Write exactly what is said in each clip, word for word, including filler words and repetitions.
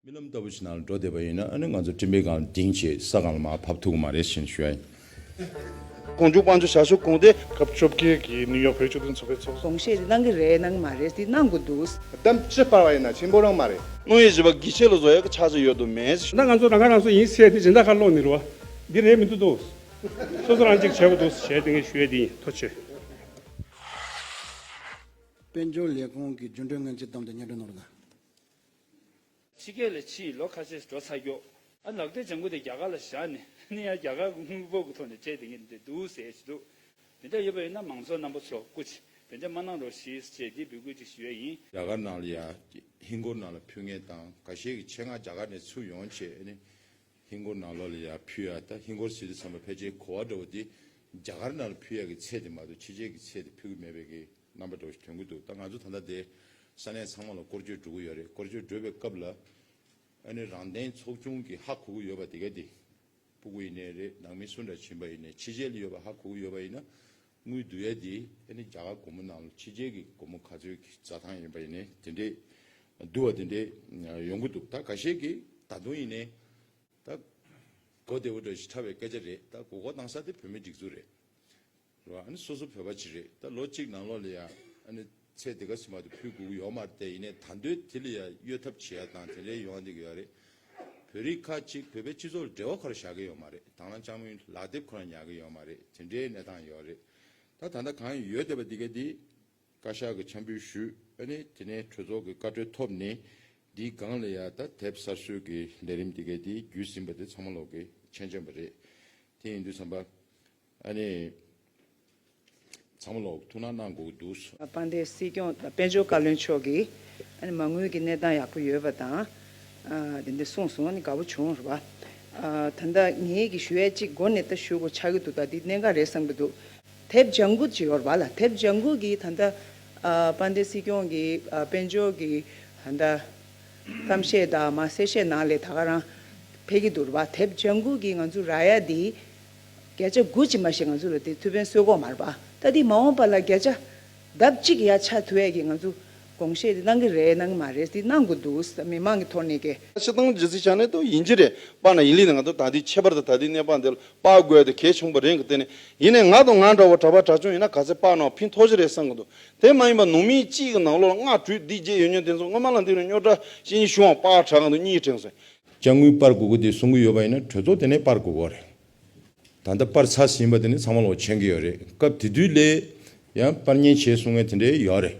རྨི་ལམ་ལྟ་བུ་ཞིག་ནང་ལ་འགྲོ་བསྡད་པ་ཡིན་ན། ཨ་ནི་ང་ཚོ་སྤྲིན་པའི་སྒང་ལ་ལྡིང་བྱས་ས་སྒང་ལ་མར་བབས་ཐུབ་ཀྱི་མ་རེད་ཟེར་ནས་ཞུ་ཡ་ཡིན། ཀོང་ཇོ་དཔལ་འབྱོར་ཞབས་ཞུ་ཁང་དེ་སྐབས་བཅོ་བརྒྱད་ཀྱི་ནིའུ་ཡོག་བོད་ཕྱོགས་བསྟུན་ཚོགས་པའི་ཚོགས་གཙོ། དགོངས་བཞེས་དེ་གནང་གི་རེད། གནང་གི་མ་རེད། དེ་གནང་དགོས་འདུག་གཏམ་ཅི་སྤར་བ་ཡིན་ན་ཆེན་པོ་རང་མ་རེད། དངོས་ཡོད་བྱིས་པ་དགེ་ཆེ་ལ་བཟོ་ཡག་གི་ཆ་ཚང་ཡོད་དོ་མེད། ད་ང་ཚོ་རང་ཁ་རང་གསོ་ཡིན་ཟེར་དེ་སྦྱིན་བདག་ཁ་ལོག་ནི་རེད་བ། འདི་རེད་མི་འདུག་འདུག་སོ་སོ་རང་གཅིག་བྱེད་དགོས་འདུག་ཟེར་དེ་ངས་ཞུ་ཡ་དེ་ཡིན། ཐུགས་རྗེ་ཆེ། དཔལ་འབྱོར་ལས་ཁུངས་ཀྱི་རྒྱུན་གྲོན་ངན་ཅིག་བཏང་སྟེ་སྙན་སྒྲོན་གནང་རོགས་གནང་། ཕྱི་རྒྱལ་ལ་ཕྱིན། ལོ་ཁ་ཤས་འགྲོ་ཚར་ཀྱོག་ཨ་ནག་དོའི་ལྗང་གུ་དེ་རྒྱ་གར་ལ་བཞག་ནས་ནི་ཡང་རྒྱ་གར་གྱི་དངུལ་འབོར་གྱི་ཐོག་ནས་སྤྲད་དེ་ངས་འདི་འདུག་ཟེར་ཞིག་འདུག་དེ་འདྲ་ཡོད་པ་ཡིན་ན་མང་ཚོགས་རྣམ་པ་ཚོ་སྐུ་མཁྱེན་དེ་འདྲ་མ་གནང་རོགས་ཞེས་བྱས་འདི་འབོད་སྐུལ་ཅིག་ཞུ་ཡ་ཡིན། རྒྱ་གར་ནང་ལ་ཡ་ཧིན་སྒོར་ནང་ལ་ཕུལ་མཁན་དང་། འགའ་ཤས་ཀྱིས་ཆེད་མངགས་རྒྱ་གར་ནས་ཚུར་ཡོང་བྱས་ཨ་ནི་ཧིན་སྒོར་ནང་ལོགས་ལ་ཡ་ཕུལ་ཡ། ད་ཧིན་སྒོར་ཟེར་དུས་ཙམ་པ་ཕལ་ཆེར་གོ་བ་འདྲ་བོ་དེ་རྒྱ་གར་ནང་ལ་ཕུལ་ཡ་གི་ཚད་དེ་མ་གཏོགས་ཕྱི་རྒྱལ་གྱི་ཚད་དེ་ཕུལ་གྱི་མེད་པའི་གི་རྣམ་པ་འདྲ་བོ་ཞིག་ཐོན་གྱི་འདུག་ད་ང་ཚོ་ད་ལྟ་དེ་ས་གནས་ཚང་མ་ལ་སྐོར་སྐྱོད་འགྲོ་གི་ཡོད་རེད། སྐོར་སྐྱོད་འགྲོ་བའི་སྐབས་ལ་ཨ་ནི་རང་བདེན་ཚོགས་ཆུང་གི་ཧ་གོ་གི་ཡོད་པ་དེ་ག་དེ་སྤུ་གུ་ཡིན་ནའི་རེད། ནང་མི་སུ་འདྲ་ཕྱིན་པ་ཡིན་ནའི་ཕྱི་རྒྱལ་ལ་ཡོད་པ་ཧ་གོ་གི་ཡོད་པ་ཡིན་ན། དངུལ་བསྡུ་ཡ་དེ་ཨ་ནི་རྒྱ་གར་སྒོར་མོ་ནང་ལ་ཕྱི་རྒྱལ་གྱི་སྒོར་མོ་ག་ཚོད་ཀྱི་འཛའ་ཐང་ཡིན་པ་ཡིན་ནའི་དེ་འདྲའི་བསྡུ་བ་དེ་འདྲའི་ཡོང་གི་འདུག་ད་འགའ་ཤས་ཀྱིས་ད་དུང་ཡིན་ནའི་ད་གོ་བདེ་བོ་འདྲ་ཞིག་འཁྲབ་པའི་སྐད་ཆ་རེད། ད་མགོ་སྐོར་བཏང་ས་དེ་བོད་མི་སྒྲིག་འཛུགས་རེད། རེད་བ། ཨ་ནི་སོ་སོ་བོད་པ་ཅིག་རེད། ད་ལོ་གཅིག་ནང་ལོགས་ལ་ཡ་ཨ་ནི་ཚད་དེ་ག་ཚོད་མ་གཏོགས་ཕུལ་དགོས་ཀྱི་ཡོད་མ་རེད། དེ་ཡིན་ནའི་ད་འདོད་དེ་ལ་ཡ་གཡོ་ཐབས་བྱེད་ཡ་དང་དེ་འདྲའི་ཡོང་བསྡད་ཀྱི་ཡོད་རེད། བོད་རིགས་ཁག་ཅིག་བོད་པའི་སྤྱི་ཚོགས་ལ་འབྲེལ་བ་ཁོ་རང་བཞག་གི་ཡོད་མ་རེད། དང་བླངས་དཔྱ་དངུལ་ལག་དེབ་ཁོ་རང་ཉར་གི་ཡོད་མ་རེད། དེ་འདྲའི་གནས་སྟངས་ཡོད་རེད། ད་ད་ལྟ་གང་ཡོད་བསྡད་པ་འདི་ག་འདི་བཀའ་ཤག་གི་འཆམ་འབུལ་ཞུས། ཨ་ནི་དེ་ནས་གྲོས་ཚོགས་ཀྱི་བཀའ་འཁྲོལ་ཐོབ་ནས་འདིའི་སྒང་ལ་ཡ་ད་དེབ་གསར་བཟོའི་གི་ལས་རིམ་འདི་ག་འདི་བརྒྱུད་ཟིན་པ་དེ་ཚང་མ་ལོག་གི་མཁྱེན་མཁྱེན་པ་རེད། དེ་ཡིན་དུས་ཙམ་པ། ཨ་ནི། ཚང་མ་ལོག་ཐུགས་སྣང་གནང་དགོས་ཀྱི་འདུག་དཔལ་ལྡན་སྲིད་སྐྱོང་དང་དཔལ་འབྱོར་བཀའ་བློན་མཆོག་གིས་ཨ་ནི་མ་དངུལ་གྱི་གནས་སྟངས་ཡག་པོ་ཡོད་པ་དང་། ཨ་དེ་འདྲ་གསུངས་སོང་། ཨ་ནི་དགའ་པོ་བྱུང་རེད་པ། ཨ་ད་ལྟ་ངེད་ཀྱིས་ཞུ་ཡས་གཅིག་མགོ་ནས་ད་ཞུ་དགོས་ཆགས་ཀྱི་འདུག་ད་འདི་གནད་འགག་རེད་བསམ་གྱི་འདུག་དེབ་ལྗང་གུ་ཅིག་ཡོད་རེད་པ་ལ། དེབ་ལྗང་གུ་གིས་ད་ལྟ་ཨ་དཔལ་ལྡན་སྲིད་སྐྱོང་གིས་ཨ་དཔལ་འབྱོར་གྱི་ད་ལྟ་གཏམ་བཤད་དང་མ་གསལ་བཤད་ནང་ལ་ད་ག་རང་ཕེབས་ཀྱི་འདུག་རེད་པ། དེབ་ལྗང་གུ་གིས་ང་ཚོ་རག་ཡ་འདི་བརྒྱ་ཆ་དགུ་ཅིག་མ་ཞིག་ང་ཚོ་ལ་དེ་ཐུགས་ཕན་གསོས་ཀྱི་ཡོད་མ་རེད་པ། ད་འདི་མ་འོངས་པ་ལ་བརྒྱ་ཆ་ལྡབ་གཅིག་ཡར་ཆག་ཐུབ་ཡས་ཀྱི་ང་ཚོ་དགོངས་བཞེས་དེ་གནང་གི་རེད་གནང་གི་མ་རེད། དེ་གནང་དགོས་འདུག་མི་མང་གི་ཐོག་ནས་ཀྱི། སྤྱིར་བཏང་རྒྱུ་མཚན་ཆ་ནས་ད་ཡིན་གྱི་རེད། པ་ན་ཡིན་ལི་ནས་ང་ཚོ་ད་ལྟའི་ཁྱད་པར་དུ་ད་ལྟའི་གནས་སྟངས་འདི་ལ་པར་དགོས་དེ་གལ་ཆེན་པོ་རེད་གི། དེ་ནས་ཡིན་ནའི་ང་དང་ང་འདྲ་བོ་གྲྭ་པ་གྲྭ་ཆུང་ཡིན་ན་ག་ཚད་པར་ནང་ཕན་ཐོགས་ཀྱི་རེད་བསམ་གི་འདུག་དེ་མ་ཡིན་པ་ནང་མི་གཅིག་གི་ནང་ལོགས་ལ་ལྔ་དྲུག་འདི་བརྒྱད་ཡོད་མཁན་དེ་ཚོ་སྔོན་མ་ལ་འདི་རུ་རྙོག་དྲ་ཤེས་ཉེན་ཞུ་བའང་པར་དྲག་གི་འདུག་གཉིས་དྲན་སོང་། དཔྱ་དངུལ་སྤར་དགོས་ཀྱི་དེ་གསུང་གི་ཡོད་པ་ཡིན་ན་གྲོས་ཚོགས་དེ་ནས་སྤར་དགོས་ཀྱི་རེད། ད་ལྟ་སྤར་ཚར་ཟིན་པ་དེ་ནི་ཚང་མ་ལོག་མཁྱེན་གྱི་ཡོད་རེད། སྐབས་དེ་དུས་ལས་ཡང་སྤར་ཉེན་བྱས་གསུང་མཁན་དེ་འདྲའི་ཡོད་རེད།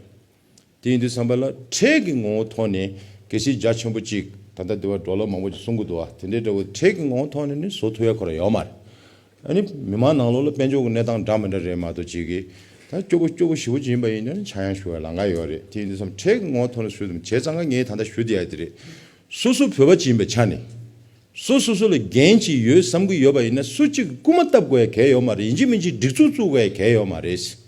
དེ་ཡིན་དུས་ཙམ་པ་ལ་ཁྲལ་གྱི་ངོ་བོ་ཐོག་ནས་གལ་སྲིད་རྒྱ་ཆེན་པོ་གཅིག་ད་ལྟ་དེ་བ་ཌོ་ལར་མང་པོ་ཅིག་གསུང་གི་འདུག་བ། དེ་འདྲའི་འདྲ་བོ་ཁྲལ་གྱི་ངོ་བོ་ཐོག་ནས་ནི་བཟོ་ཐུབ་ཡ་ཁོ་རང་ཡོད་མ་རེད། ཨ་ནི་མི་མང་ནང་ལོགས་ལ་དཔལ་འབྱོར་གྱི་གནས་སྟངས་འདྲ་མི་འདྲ་རེད་མ་གཏོགས་ཅིག་གིས་ད་སྐྱོ་པོ་སྐྱོ་པོ་ཞེ་པོ་ཅིག་ཡིན་པ་ཡིན་ན་ནི་ཆག་ཡང་ཞུ་བའི་ལམ་ཁ་ཡོད་རེད། དེ་ཡིན་དུས་ཙམ་ཁྲལ་གྱི་ངོ་བོ་ཐོག་ནས་ཞུ་དུས་བྱས་ཙང་ཀ་ངས་ད་ལྟ་ཞུ་བསྡད་ཡ་དེ་རེད། སོ་སོ་བོད་པ་ཅིག་ཡིན་པའི་ཆ་ནས། སོ་སོ་སོ་ལ་འགན་ཅིག་ཡོད་བསམ་གྱི་ཡོད་པ་ཡིན་ན་སུ་གཅིག་གིས་རྐུ་མ་བཏབ་དགོས་ཡ་གལ་ཡོད་མ་རེད། ཡིན་གཅིག་མིན་གཅིག་སྒྲིག་འཛུགས་བཙུགས་དགོས་ཡ་གལ་ཡོད་མ་རེད།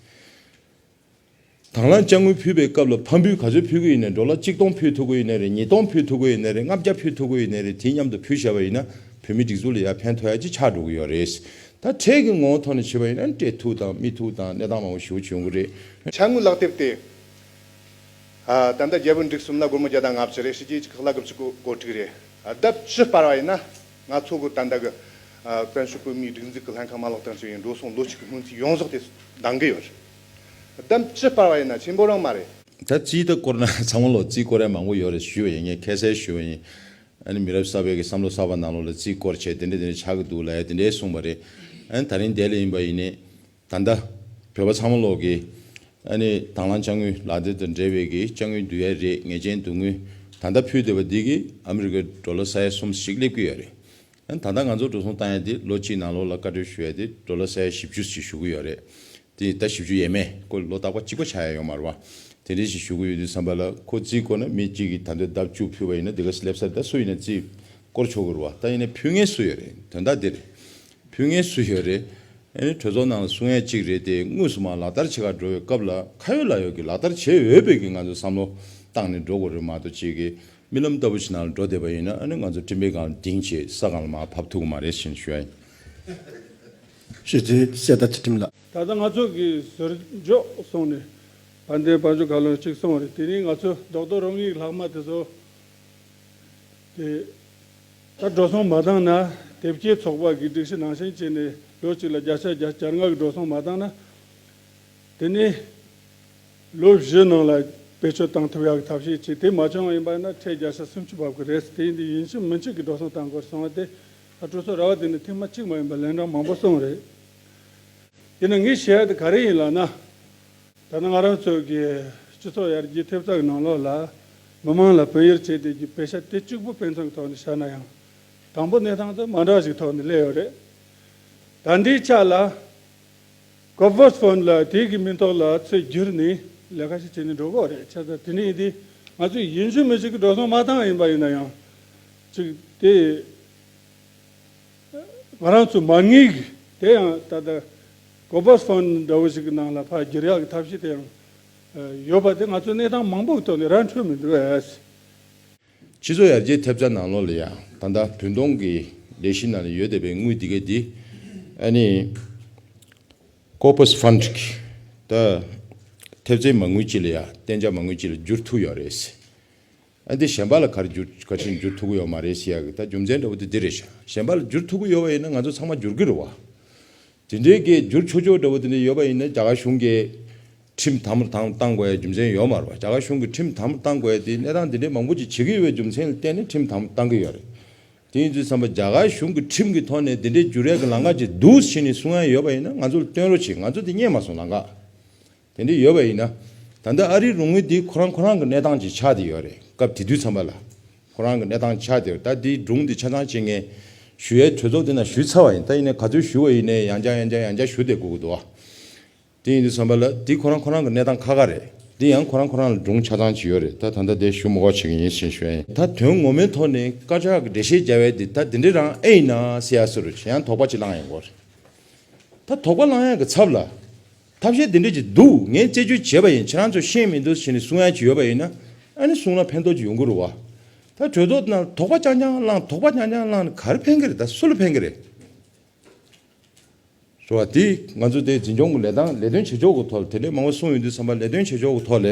དང་བླངས་དཔྱ་དངུལ་ཕུལ་བའི་སྐབས་ལ་ཕབ་འབུལ་ག་ཚོད་ཕུལ་གི་ཡིན་ནའི་ཌོ་ལར་གཅིག་སྟོང་ཕུལ་ཐུབ་གི་ཡིན་ནའི་རེད། ཉིས་སྟོང་ཕུལ་ཐུབ་གི་ཡིན་ནའི་རེད། ལྔ་བརྒྱ་ཕུལ་ཐུབ་གི་ཡིན་ནའི་རེད། དེ་མཉམ་དུ་ཕུལ་བཞག་པ་ཡིན་ན་བོད་མི་སྒྲིག་འཛུགས་ལ་ཡ་ཕན་ཐོགས་ཡ་ཅིག་ཆགས་འགྲོ་གི་ཡོད་རེད། ད་ཁྲལ་གྱི་ངོ་བོ་ཐོག་ནས་བྱས་པ་ཡིན་ན་སྤྲད་ཐུབ་དང་མི་ཐུབ་དང་གནས་སྟངས་མང་པོ་ཞེ་པོ་ཅིག་ཡོང་གི་རེད། དཔྱ་དངུལ་ལག་དེབ་དེ། ཨ་ད་ལྟ་རྒྱལ་པོ་འབྲུག་གསུམ་ལ་སྒོར་མོ་བརྒྱ་དང་ལྔ་བཅུ་རེད། ཕྱི་རྒྱལ་གྱི་ཁག་ལ་དགུ་བཅུ་གོ་གོ་དྲུག་རེད། ཨ་ལྡབ་བཅུ་སྤར་བ་ཡིན་ན་ང་ཚོ་གི་ད་ལྟ་གི་ཨ་བཙན་བྱོལ་བོད་མིའི་སྒྲིག་འཛུགས་ཀྱི་ལྷན་ཁང་མ་ལག་དང་བཅས་པའི་འགྲོ་སོང་ལོ་གཅིག་གི་སྔོན་རྩིས་ཡོངས་རྫོགས་དེ་འདང་གི་ཡོད་རེད། ལྡབ་བཅུ་སྤར་བ་ཡིན་ན་ཆེན་པོ་རང་མ་རེད། ད་རྩིས་ད་སྐོར་ན་ཚང་མ་ལོག་རྩིས་སྐོར་ཡ་མང་པོ་ཡོད་རེད་ཞུས་པ་ཡིན། ངས་ཁ་གསལ་ཞུས་པ་ཡིན། ཨ་ནི་མི་རབས་གསར་པའི་གི་བསམ་བློ་གསར་པ་ནང་ལོགས་ལ་རྩིས་སྐོར་བྱས་དེ་འདྲ་དེ་འདྲ་ཆགས་ཀྱི་འདུག་ལབ་ཡ་དེ་འདྲའི་གསུངས་པ་རེད། ཨ་ནི་ད་རིང་འདི་ལ་ཡིན་པ་ཡིན་ནའི། ད་ལྟ་བོད་པ་ཚང་མ་ལོག་གིས་ཨ་ནི་དང་བླངས་དཔྱ་དངུལ་ལག་དེབ་དང་འབྲེལ་བའི་གི་དཔྱ་དངུལ་བསྡུ་ཡ་རེད། ངེས་ཅན་བསྡུ་དངུལ་ད་ལྟ་ཕུལ་བསྡད་པ་འདི་གིས་ཨ་མི་རི་ཀའི་ཌོ་ལར་ས་ཡ་གསུམ་ཞིག་སླེབས་ཀྱི་ཡོད་རེད། ཨ་ནི་ད་ལྟ་ང་ཚོ་འགྲོ་སོང་བཏང་ཡ་དེ་ལོ་གཅིག་ནང་ལོགས་ལ་བཀའ་འཁྲོལ་ཞུ་ཡ་དེ་ཌོ་ལར་ས་ཡ་བཞི་བཅུ་ཞིག་ཞུ་གི་ཡོད་རེད། དེ་ད་བཞི་བཅུ་ཡས་མས། ཁོ་ལོ་རྟག་པ་གཅིག་པ་ཆགས་ཡ་ཡོད་མ་རེད་བ། དེ་འདྲ་ཞིག་ཞུ་གི་ཡོད་དུས་ཙམ་པ་ལ་ཁོ་རྩིས་སྐོར་ན་མི་གཅིག་གིས་ད་ལྟ་ལྡབ་བཅུ་ཕུལ་བ་ཡིན་ན་དེ་ག་སླེབས་ས་རེད། ད་སུ་ཡིན་ན་རྩིས་སྐོར་ཆོག་གི་རེད་བ། ད་ཡིན་ན་ཕུལ་མཁན་སུ་ཡོད་རེད། དོན་དག་འདི་རེད། ཕུལ་མཁན་སུ་ཡོད་རེད། ཨ་ནི་གྲོས་ཚོགས་ནང་ལ་གསུང་ཡ་གཅིག་རེད་དེ། དངོས་སུ་མར་ལག་བསྟར་བྱེད་གར་འགྲོ་བའི་སྐབས་ལ་ཁ་ཡོད་ལག་ཡོད་ཀྱི་ལག་བསྟར་བྱེད་འོས་པའི་གི་ང་ཚོ་བསམ་བློ་བཏང་ནས་འགྲོ་དགོས་རེད་མ་གཏོགས་ཅིག་གི་རྨི་ལམ་ལྟ་བུ་ཞིག་ནང་ལ་འགྲོ་བསྡད་པ་ཡིན་ན་ཨ་ནི་ང་ཚོ་སྤྲིན་པའི་སྒང་ལ་ལྡིང་བྱས་ས་སྒང་ལ་མར་བབས་ཐུབ་ཀྱི་མ་རེད་ཟེར་ནས་ཞུ་ཡ་ཡིན། ཞུ་རྩིས་གསལ་བརྡ་ཅིག་ཁྲིམས་ལགས། ད་ལྟ་ང་ཚོ་གི་ཟུར་འཇོག་སོང་ནས་བན་དེ་བ་ཇོ་ག་ལོན་གཅིག་སོང་བ་རེད། དེ་རིང་ང་ཚོ་རྡོག་རྡོག་རང་གི་ལྷག་མ་དེ་ཚོ་ དེ་ད་འགྲོ་སོང་མ་བཏང་ན། དེབ་སྐྱེལ་ཚོགས་པ་གི་སྒྲིག་གཞི་ནང་བཞིན་བྱས་ནས་ལོ་གཅིག་ལ་བརྒྱ་ཆ་བརྒྱ་ཆ་ལྔ་གི་འགྲོ་སོང་མ་བཏང་ན། དེ་ནས་ལོ་བཞི་ནང་ལ་བེད་སྤྱོད་བཏང་ཐུབ་ཡག་གི་ཐབས་ཤེས་བྱས། དེ་མ་བྱུང་བ་ཡིན་པ་ཡིན་ན་ཁྲལ་བརྒྱ་ཆ་སུམ་ཅུ་བབས་ཀྱི་རེད། དེ་ཡིན་དུས་ཡིན་གཅིག་མིན་གཅིག་གི་འགྲོ་སོང་བཏང་དགོས་སོང་བ་དེ། ད་གྲོས་ཚོགས་ར་བ་དེ་ནས་ཐེངས་མ་གཅིག་མ་ཡིན་པར་ལན་གྲངས་མང་པོ་སོང་རེད། ཡིན་ན་ངས་བཤད་ཡ་དེ་ག་རེ་ཡིན་ལབ་ན། ད་ནི་ང་རང་ཚོ་གི་སྤྱི་ཚོགས་ཡར་རྒྱས་ཐེབས་རྩ་གི་ནང་ལོགས་ལ་མི་མང་ལ་བོད་ཡིག་བྱས་ཏེ་གི་པེ་ཤ་དེ་གཅིག་པུ་དཔེ་མཚོན་གྱི་ཐོག་ནས་བཤད་ན་ཡང་། དང་པོ་གནས་སྟངས་དེ་མ་འདྲ་ཞིག་ཐོག་ནས་སླེབས་ཡོད་རེད། ད་འདིའི་ཆ་ལ་ཀོ་པོ་སི་ཕོན་ལ་དེ་གི་མིང་ཐོག་ལ་ཚུར་བསྒྱུར་ནས་ལས་ཀ་ཞིག་བྱས་ནས་འགྲོ་གི་ཡོད་རེད། བྱས་ཙང་དེ་ནས་ཡིན་དུས་ང་ཚོས་ཡིན་གཅིག་མིན་གཅིག་གི་འགྲོ་སོང་མ་བཏང་ཡིན་པ་ཡིན་ན་ཡང་། གཅིག་དེ། ང་རང་ཚོ་མ་དངུལ་གྱི་དེ་ཡང་ད་ལྟ་ཀོ་པོ་སི་ཕོན་འདྲ་བོ་ཞིག་གི་ནང་ལ་ཕར་བསྒྱུར་ཡག་གི་ཐབས་ཤེས་དེ་ཡང་ཡོད་པ་དེ་ང་ཚོ་གནས་སྟངས་མང་པོ་གི་ཐོག་ནས་ར་འཕྲོད་མི་འདུག་ཨེ། སྤྱི་ཚོགས་ཡར་རྒྱས་ཐེབས་རྩ་ནང་ལོགས་ལ་ཡང་ད་ལྟ་བོད་དོན་གྱི་ལས་གཞི་ནང་ལ་ཡོད་བསྡད་པའི་དངུལ་འདི་ག་འདི་ཨ་ནི་ཀོ་པོ་སི་ཕོན་གྱི་ད་ཐེབས་རྩའི་མ་དངུལ་གཅིག་ལ་ཡང་གཏན་འཇགས་མ་དངུལ་གཅིག་ལ་བསྒྱུར་ཐུབ་ཡོད་རེད། ཨ་འདི་གཞན་པ་ལ་ག་རེ་བསྒྱུར་ག་ཅིག་བསྒྱུར་ཐུབ་ཀྱི་ཡོད་མ་རེད་ཟེར་ཡག་གི་ད་རྒྱུ་མཚན་འདྲ་བོ་དེ་འདི་རེད་ཤག་གཞན་པ་ལ་བསྒྱུར་ཐུབ་ཀྱི་ཡོད་པ་ཡིན་ན་ང་ཚོ་ཚང་མ་བསྒྱུར་གྱི་རེད་བ། དེ་འདྲའི་གི་བསྒྱུར་ཆོག་ཆོག་འདྲ་བོ་དེ་འདྲ་ཡོད་པ་ཡིན་ན་རྒྱ་གར་གཞུང་གིས་ཁྲིམས་དམ་པོ་བཏང་བཏང་དགོས་ཡ་རྒྱུ་མཚན་ཡོད་མ་རེད་བ། རྒྱ་གར་གཞུང་གིས་ཁྲིམས་དམ་པོ་བཏང་དགོས་ཡ་དེ་གནས་སྟངས་དེ་འདྲའི་མང་པོ་ཅིག་བྱེད་ཀྱི་ཡོད་པའི་རྒྱུ་མཚན་ལ་བརྟེན་ནས་ཁྲིམས་དམ་པོ་བཏང་གི་ཡོད་རེད། དེ་ཡིན་དུས་ཙམ་པ་རྒྱ་གར་གཞུང་གི་ཁྲིམས་ཀྱི་ཐོག་ནས་དེ་འདྲའི་བསྒྱུར་ཡ་གི་ལམ་ཁ་ཅིག་འདུག་ཟེར་ནས་གསུང་ཡ་ཡོད་པ་ཡིན་ན་ང་ཚོ་ལ་སྟོན་རོགས་བྱེད། ང་ཚོ་དེ་རྙེད་མ་སོང་ལམ་ཁ། དེ་འདྲ་ཡོད་པ་ཡིན་ན། ད་ལྟ་ཨ་རིའི་རོགས་དངུལ་འདི་ཁོ་རང་ཁོ་རང་གི་གནས་སྟངས་ཅིག་ཆགས་བསྡད་ཡོད་རེད། སྐབས་དེ་དུས་ཙམ་པ་ལ་ཁོ་རང་གི་གནས་སྟངས་ཆགས་བསྡད་ཡོད། ད་འདིའི་སྒྲུང་འདི་ཆ་ཚང་བྱེད་མཁན་ཞུ་ཡའི་གྲོས་ཚོགས་འདི་ན་ཞུས་ཚར་བ་ཡིན། ད་ཡིན་ནའི་ག་ཚོད་ཞུ་བ་ཡིན་ནའི་ཡང་བསྐྱར་ཡང་བསྐྱར་ཡང་བསྐྱར་ཞུ་བསྡད་དགོས་ཀྱི་འདུག་བ། དེ་ཡིན་དུས་ཙམ་པ་ལ་འདི་ཁོ་རང་ཁོ་རང་གི་གནས་སྟངས་ཁག་ཁག་རེད། འདི་ཡང་ཁོ་རང་ཁོ་རང་ལ་སྒྲུང་ཆ་ཚང་ཅིག་ཡོད་རེད། ད་ད་ལྟ་དེ་ཞུ་མི་དགོས་བྱེད་ཀྱི་ཡིན་ཞེས་ཞུ་ཡ་ཡིན། ད་དོན་ངོ་མའི་ཐོག་ནས་བཀའ་ཤག་གི་འགྲེལ་བཤད་བརྒྱབ་པ་དེ་ད་འདི་འདྲ་རང་ཨེ་ཡིན་ན་ཟེར་ཡ་སུ་རུ་ཡང་དོགས་པ་ཅིག་ལངས་ཡོང་གི་རེད། ད་དོགས་པ་ལངས་ཡག་གི་ཚབ་ལ། ཐབས་ཤེས་འདི་འདྲ་ཅིག་འདུག་ངས་རྩད་གཅོད་བྱས་པ་ཡིན། ཁྱེད་རང་ཚོ་ཤེས་མི་འདུག་ཟེར་ནས་གསུང་ཡག་ཅིག་ཡོད་པ་ཡིན་ན། ཨ་ནི་གསུང་ན་ཕན་ཐོགས་ཅིག་ཡོང་གི་རེད་བ། ད་གྲོས་ཚོགས་ནང་དོགས་པ་རྐྱང་རྐྱང་ལངས། དོགས་པ་རྐྱང་རྐྱང་ལངས་ནས་ག་རེ་ཕན་གི་རེད། ད་སུ་ལ་ཕན་གི་རེད། རེད་བ། དེ་ང་ཚོ་དེ་འཛིན་སྐྱོང་གི་ལས་སྟངས་ལས་དོན་བྱེད་ཕྱོགས་ཀྱི་ཐོག་ལ་དེ་འདྲའི་མང་པོ་གསུངས་ཡོང་དུས་ཙམ་པ་ལས་དོན་བྱེད་ཕྱོགས་ཀྱི་ཐོག་ལ།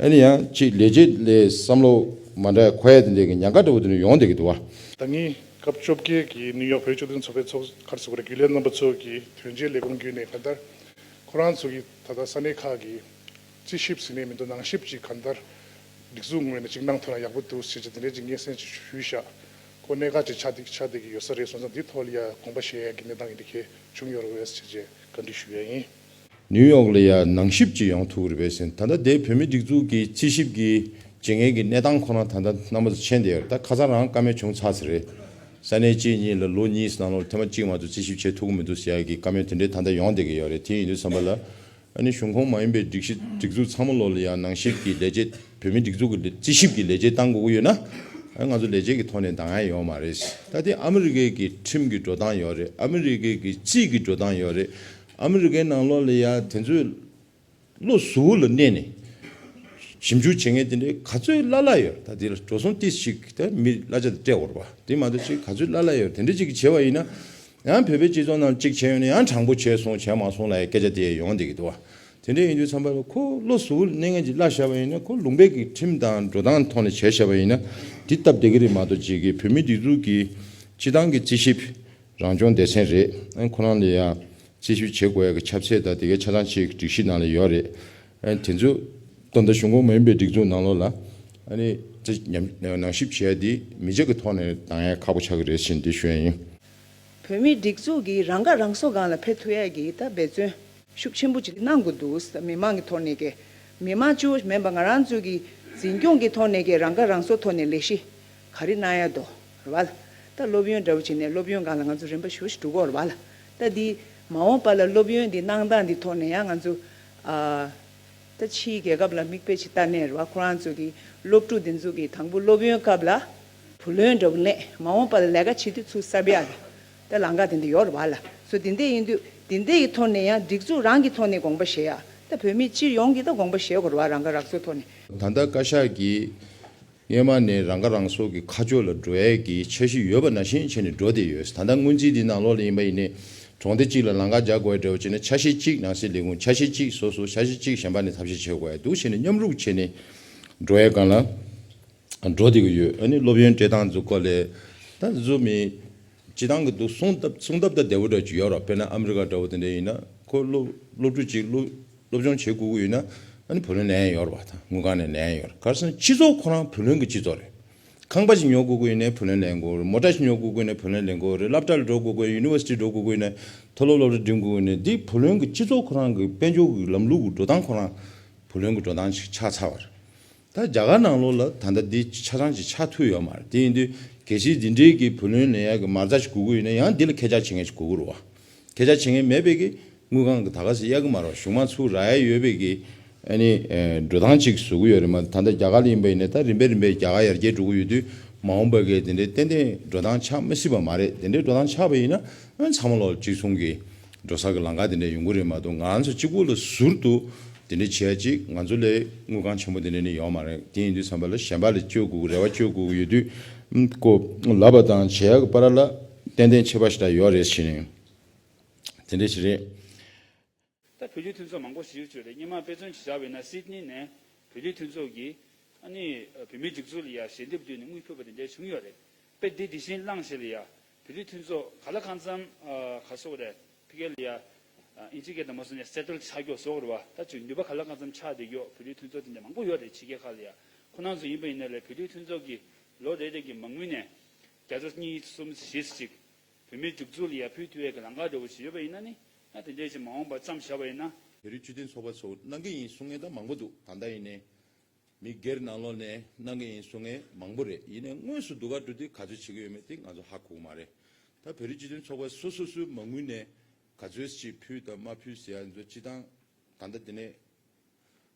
ཨ་ནི་ཡང་ཅིག་ལས་བྱེད་ལས་བསམ་བློ་མ་འདྲ་འཁོར་ཡ་དེ་འདྲའི་གི་ཉེན་ཁ་འདྲ་བོ་དེ་འདྲ་ཡོང་བསྡད་ཀྱི་འདུག་བ། ད་ངས་སྐབས་བཅོ་བརྒྱད་ཀྱི་ནིའུ་ཡོག་བོད་རིགས་སྤྱི་མཐུན་ཚོགས་པའི་ཚོགས་ག་རེ་ཟེར་དགོས་རེད། རྒྱུན་ལས་རྣམ་པ་ཚོ་གི་དོན་གཅོད་ལས་ཁུངས་བརྒྱུད་ནས་གང་ལྟར་ཁོ་རང་ཚོ་གི་ད་ལྟ་ས་གནས་ཁག་གི་རྩིས་ཞིབ་ཟིན་ནས་མི་འདུག་ནང་ཞིབ་ཅིག་གང་ལྟར་སྒྲིག་འཛུགས་ངོས་ནས་ཅིག་གནང་ཐུབ་ན་ཡག་པོ་འདུག་ཟེར་གྱི་དེ་འདྲའི་ཅིག་སྙན་སེང་ཅིག་ཞུས་ཤག་ཁོ་གནད་འགག་ཅིག་ཆགས་བསྡད་ཆགས་བསྡད་ཀྱི་ཡོད་ས་རེད་སོང་ཙང་འདི་ཐོག་ལ་ཡ་དགོངས་པ་བཞེས་ཡ་གི་གནས་སྟངས་ཡིན་འདི་གས་བྱུང་ཡོད་རེད་པས་ཟེར་གྱི་བཀའ་འདྲི་ཞུ་ཡ་ཡིན། ནིའུ་ཡོག་ལ་ཡ་ནང་ཞིབ་ཅིག་ཡོང་ཐུབ་ཀྱི་རེད་པས་ཟེར། ད་ལྟ་དེ་བོད་མི་སྒྲིག་འཛུགས་ཀྱི་རྩིས་ཞིབ་ཀྱི་བྱེད་མཁན་གྱི་གནས་སྟངས་ཁོ་རང་ད་ལྟ་རྣམ་པ་ཚོ་མཁྱེན་བསྡད་ཡོད་རེད། ད་ཁ་སང་རང་བཀའ་མོལ་བྱུང་ཚར་ས་རེད། ས་གནས་གཅིག་གཉིས་ལ་ལོ་གཉིས་ནང་ལོགས་ཐེངས་མ་གཅིག་མ་གཏོགས་རྩིས་ཞིབ་བྱེད་ཐུབ་ཀྱི་མི་འདུག་ཟེར་ཡ་གི་བཀའ་མོལ་དེ་འདྲའི་ད་ལྟ་ཡོང་བསྡད་ཀྱི་ཡོད་རེད། དེ་ཡིན་དུས་ཙམ་པ་ལ། ཨ་ནི་གཞུང་ཁོངས་མ་ཡིན་པའི་སྒྲིག་གཞི་སྒྲིག་འཛུགས་ཚང་མ་ལོགས་ལ་ཡང་ནང་ཞིབ་ཀྱི་ལས་བྱེད་བོད་མི་སྒྲིག་འཛུགས་ཀྱི་ལས་རྩིས་ཞིབ་ཀྱི་ལས་བྱེད་བཏང་དགོས་ཀྱི་ཡོད་ན། ཨ་ང་ཚོ་ལས་བྱེད་ཀྱི་ཐོག་ནས་འདང་ཡ་ཡོད་མ་རེད། ད་དེ་ཨ་མི་རི་ཀའི་གི་ཁྲིམས་ཀྱི་འགྲོ་སྟངས་ཡོད་རེད། ཨ་མི་རི་ཀའི་གི་རྩིས་ཀྱི་འགྲོ་སྟངས་ཡོད་རེད། ཨ་མི་རི་ཀའི་ནང་ལོགས་ལ་ཡང་དེ་ཚོའི་བློ་གཟུ་བོ་ལ་གནས་ནས་ཞིབ་འཇུག་བྱེད་མཁན་དེ་འདྲའི་ག་ཚོད་སླ་སླ་ཡོད་རེད། ད་དེ་ལ་འགྲོ་སོང་ཏོག་ཙམ་ཞིག་ད་མི་གླ་ཆ་དེ་སྤྲད་དགོས་རེད་པ། དེ་མ་གཏོགས་ཅིག་ག་ཚོད་སླ་སླ་ཡོད་རེད། དེ་འདྲ་ཅིག་བྱས་པ་ཡིན་ན། ཡང་བོད་པའི་སྤྱི་ཚོགས་ནང་གཅིག་བྱས་ཡོང་ན་ཡང་དྲང་པོ་བྱས་སོང་བྱས་མ་སོང་ལབ་ཡ་སྐད་ཆ་དེ་ཡོང་བསྡད་ཀྱི་འདུག་བ། དེ་འདྲ་ཡིན་དུས་ཙམ་པ་ལ་ཁོ་བློ་གཟུ་བོར་གནས་མཁན་ཅིག་གླ་བཞག་པ་ཡིན་ན། ཁོ་ལུང་པའི་གི་ཁྲིམས་དང་འགྲོ་སྟངས་ཐོག་ནས་བྱས་བཞག་པ་ཡིན་ན་དེ་སྟབས་བདེ་གི་རེད་མ་གཏོགས། ཅིག་གི་བོད་མི་སྒྲིག་འཛུགས་ཀྱི་སྤྱི་བཏང་གི་རྩིས་ཞིབ་རང་སྐྱོང་སྡེ་ཚན་རེད། ཨ་ཁོ་རང་ལ་ཡང་རྩིས་ཞིབ་བྱེད་དགོས་ཡ་གི་ཁྱབ་ཚད་དང་དེ་གའི་ཆ་ཚང་ཅིག་སྒྲིག་གཞི་ནང་ལ་ཡོད་རེད། ཨ་དེ་ཚོ་ད་ལྟ་གཞུང་ཁོངས་མ་ཡིན་པའི་སྒྲིག་འཛུགས་ནང་ལོགས་ལ་ཨ་ནི་དེ་ཉམས་ནང་ཞིབ་བྱས་ཡ་དེ་མི་རྗེ་གི་ཐོག་ནས་འདང་ཡ་ཁག་པོ་ཆགས་ཀྱི་རེད་ཟེར་འདི་ཞུ་ཡ་ཡིན། བོད་མིའི་སྒྲིག་འཛུགས་ཀྱིས་རང་ཁ་རང་གསོ་སྒང་ལ་ཕེབས་ཐུབ་ཡ་གི་ད་འབད་བརྩོན་ཤུགས་ཆེན་པོ་ཅིག་གནང་དགོས་འདུག་མི་མང་གི་ཐོག་ནས་ཀྱི། མི་མང་གཅིག་པོ་མིན་པ་ང་རང་ཚོ་གི་འཛིན་སྐྱོང་གི་ཐོག་ནས་ཀྱི་རང་ཁ་རང་གསོ་ཐོག་ནས་ལས་གཞི་ག་རེ་གནང་ཡ་འདུག་རེད་བ། ད་སློབ་ཡོན་འདྲ་བོ་བྱས་ནས་སློབ་ཡོན་སྒང་ལ་ང་ཚོ་རིམ་པ་ཞུ་ཞིག་འགྲོ་གི་ཡོད་རེད་བ་ལ། ད་འདི་མ་འོངས་པ་ལ་སློབ་ཡོན་འདི་གནང་སྟངས་འདི་ཐོག་ནས་ཡང་ང་ཚོ་ཨ། ད་ཕྱིའི་རྒྱལ་ཁབ་ལ་མིག་དཔེ་ཅིག་ལྟ་ནས་རེད་བ། ཁོ་རང་ཚོ་གི་སློབ་ཕྲུག་འདི་ཚོ་གི་དང་པོ་སློབ་ཡོན་སྐབས་ལ་བུ་ལོན་འདྲ་བོ་ནས་མ་འོངས་པ་ལ་ལས་ཀ་བྱེད་དུས་ཚུར་གསབ་ཡག་གི་ད་ལམ་ཁ་དེ་འདྲ་ཡོད་རེད་བ་ལ། སོ་དེ་འདྲ་ཡིན་དུས་དེ་འདྲ་གི་ཐོག་ནས་ཡང་སྒྲིག་འཛུགས་རང་གི་ཐོག་ནས་དགོངས་པ་བཞེས་ཡག་ད་བོད་མི་སྤྱི་ཡོངས་ཀྱི་ད་དགོངས་པ་བཞེས་དགོས་རེད་བ། རང་ཁ་རང་གསོ་ཐོག་ནས། ད་ལྟ་བཀའ་ཤག་གིས་སྔོན་མ་ནས་རང་ཁ་རང་གསོ་གི་ཁ་ཕྱོགས་ལ་འགྲོ་ཡས་ཀྱི་འཆར་གཞི་ཡོད་པ་ནང་བཞིན་བྱས་ནས་འགྲོ་བསྡད་ཡོད། ད་ལྟ་སྔོན་རྩིས་འདི་ནང་ལོགས་ལ་ཡིན་པ་ཡིན་ནའི་གྲོང་སྡེ་གཅིག་ལ་ལམ་ཁ་རྒྱག་དགོས་འདྲ་བོ་བྱས་ན་འཆར་གཞི་གཅིག་ནང་སྲིད་ལས་ཁུངས། འཆར་གཞི་གཅིག་སོ་སོ། འཆར་གཞི་གཅིག་གཞན་པ་ནས་ཐབས་ཤེས་བྱེད་དགོས་ཡ་འདུག་བྱས་ནས་མཉམ་རུབ་བྱས་ནས་འགྲོ་ཡས་སྒང་ལ་ འགྲོ་བསྡད་ཀྱི་ཡོད། ཨ་ནི་སློབ་ཡོན་སྤྲད་སྟངས་ཚོ་སྐོར་ལས་ད་འཛུལ་མི་སྤྱི་བཏང་གི་འདུག་གསུང་སྟབས་གསུང་སྟབས་ད་བདེ་བོ་འདྲ་ཅིག་ཡོད་ར། དཔེར་ན་ཨ་མི་རི་ཀ་འདྲ་བོ་དེ་འདྲ་ཡིན་ན་ཁོ་སློབ་སློབ་ཕྲུག་ཅིག་སློབ་སློབ་སྦྱོང་བྱེད་དགོས་ཀྱི་ཡོད་ན་ཨ་ནི་བུ་ལོན་ལེན་ཡོད་ར་བ། ད་དངུལ་ཁང་ནས་ལེན་ཡོད་ར། ག་རེ་ཟེར་ན་སྤྱི་ཚོགས་ཁོ་རང་བུ་ལོན་གྱི་སྤྱི་ཚོགས་རེད། ཁང་པ་ཞིག་ཉོ་དགོས་ཀྱི་ཡིན་ནའི་བུ་ལོན་ལེན་དགོས་རེད། མོ་ཊ་ཞིག་ཉོ་དགོས་ཀྱི་ཡིན་ནའི་བུ་ལོན་ལེན་དགོས་རེད། སློབ་གྲྭར་འགྲོ་དགོས་ཀྱི་ཡིན་ནའི་ཡུ་ནི་ཝར་སི་ཊི་འགྲོ་དགོས་ཀྱི་ཡིན་ནའི་མཐོ་སློབ་སློབ་གྲྭ་འགྲིམ་དགོས་ཀྱི་ཡིན་ནའི་འདི་བུ་ལོན་གྱི་སྤྱི་ཚོགས་ཁོ་རང་གི་དཔལ་འབྱོར་གྱི་ལམ་ལུགས་ཀྱི་འགྲོ་སྟངས་ཁོ་རང་བུ་ལོན་གྱི་འགྲོ་སྟངས་ཤིག་ཆགས་ཚར་བ་རེད། ད་རྒྱ་གར་ནང་ལོགས་ལ་ད་ལྟ་འདི་ཆ་ཚང་ཅིག་ཆགས་ཐུབ་ཡོད་མ་རེད། དེ་ཡིན་དུས་གལ་སྲིད་འདི་འདྲའི་གི་བུ་ལོན་ལེན་ཡག་གི་མ་རྩ་ཞིག་དགོས་ཀྱི་ཡོད་ན་ཡང་འདི་ལ་ཁྱད་ཆ་བྱེད་མཁན་ཞིག་དགོས་ཀྱི་རེད་བ། ཁྱད་ཆ་བྱེད་མཁན་མེད་པའི་གི་དངུལ་ཁང་གི་ད་ག་ཟེ་གཡར་གི་མ་རེད་བ། གཞུང་མང་ཚུར་རག་ཡ་ཡོད་པའི་གི་ཨ་ནི་ཨེ་འགྲོ་སྟངས་ཅིག་བཟོ་གི་ཡོད་རེད་མ། ད་ལྟ་རྒྱ་གར་ལ་ཡིན་པ་ཡིན་ན་ད་རིམ་པས་རིམ་པས་རྒྱ་གར་ཡར་རྒྱས་འགྲོ་གི་ཡོད་དུས་མ་འོངས་པ་གི་དེ་འདྲའི་ཏན་ཏན་འགྲོ་སྟངས་ཆགས་མི་སྲིད་པ་མ་རེད། དེ་འདྲའི་འགྲོ་སྟངས་ཆགས་པ་ཡིན་ན་ཨ་ཚང་མ་ལོག་གཅིག་མཚུངས་གི་འགྲོ་ས་གི་ལམ་ཁ་དེ་འདྲ་ཡོང་གི་རེད་མ་གཏོགས་ང་རང་ཚོ་གཅིག་པུ་ལ་ཟུར་དུ་དེ་འདྲ་བྱེད་ཡ་ཅིག་ང་ཚོ་ལས་དངུལ་ཁང་ཆེན་པོ་དེ་འདྲ་ནི་ཡོད་མ་རེད། དེ་ཡིན་དུས་ཙམ་པ་ལ་གཞན་པ་ལ་བཅོལ་དགོས་ཀྱི་རེ་བ་བཅོལ་དགོས་ཀྱི་ཡོད་དུས་ཨམ་ཀོ་ལབ་པ་དང་བྱེད་ཡ་གི་བར་ལ་ཏན་ཏན་ཁྱད་པར་ཞིག་ད་ཡོད་རེད་ཟེར་ནས་དེ་འདྲ་ཞིག་རེད། ད་བོད་རིགས་མཐུན་ཚོགས་མང་པོ་ཞིག་བྱུང་རེད། སྔོན་མ་དཔེ་མཚོན་ཅིག་བཞག་པ་ཡིན་ན་སིད་ནི་ནས་བོད་རིགས་མཐུན་ཚོགས་ཀྱིས་ཨ་ནི་བོད་མིའི་སྒྲིག་འཛུགས་ལ་ཡ་ཞལ་འདེབས་བསྡུས་ནས་དངུལ་ཕུལ་བ་དེ་འདྲ་བྱུང་ཡོད་རེད། དཔེ་འདི་འདི་བཞིན་བླངས་བྱས་ལ་ཡ་བོད་རིགས་མཐུན་ཚོགས་ག་ལ་གང་འཚམ་ག་སོགས་རེད། ཕ་གི་ལ་ཡ་ཨིན་ཇི་སྐད་དུ་མ་སོང་ནས་སེ་ཊལ་ཆགས་ཀྱོག་བཟོ་དགོས་རེད་བ། ད་ཅིག་ནུས་པ་ག་ལ་གང་འཚམ་ཆགས་བསྡད་ཀྱོག་བོད་རིགས་མཐུན་ཚོགས་དེ་འདྲ་མང་པོ་ཡོད་རེད། ཕྱི་རྒྱལ་ཁག་ལ་ཡ་ཁོ་རང་ཚོ་ཡིན་པ་ཡིན་ན་ལས་བོད་རིགས་མཐུན་ཚོགས་ཀྱིས་ལོ་རེ་རེ་གི་མ་དངུལ་ནས་བརྒྱ་ཆ་གཉིས་གསུམ་བཞི་ཅིག་བོད་མིའི་སྒྲིག་འཛུགས་ལ་ཡ་ཕུལ་ཐུབ་ཡས་ཀྱི་ལམ་ཁ་འདྲ་བོ་ཞིག་ཡོད་པ་ཡིན་ན་ནི་ཨ་དེ་འདྲའི་ཞིག་མ་འོངས་པར་བརྩམས་བཞག་པ་ཡིན་ན། བོད་རིགས་སྤྱི་མཐུན་ཚོགས་པ་ཚོ་གནང་གི་ཡིན་གསུང་མཁན་ད་མང་པོ་འདུག་ད་ལྟ་ཡིན་ནའི་མི་སྒེར་ནང་ལོགས་ནས་གནང་གི་ཡིན་གསུང་མཁན་མང་པོ་རེད། ཡིན་ནའི་དངོས་སུ་སྡུག་ག་འགྲོ་དུས་ག་ཚོད་བྱེད་ཀྱི་ཡོད་མེད་དེ་ང་ཚོ་ཧ་གོ་གི་མ་རེད། ད་བོད་རིགས་སྤྱི་མཐུན་ཚོགས་པ་སོ་སོ་སོའི་མ་དངུལ་ནས་ག་ཚོད་ཅིག་ཕུལ་དང་མ་ཕུལ་ཟེར་ཡ་ཚོ་སྤྱི་བཏང་ད་ལྟ་དེ་ནས།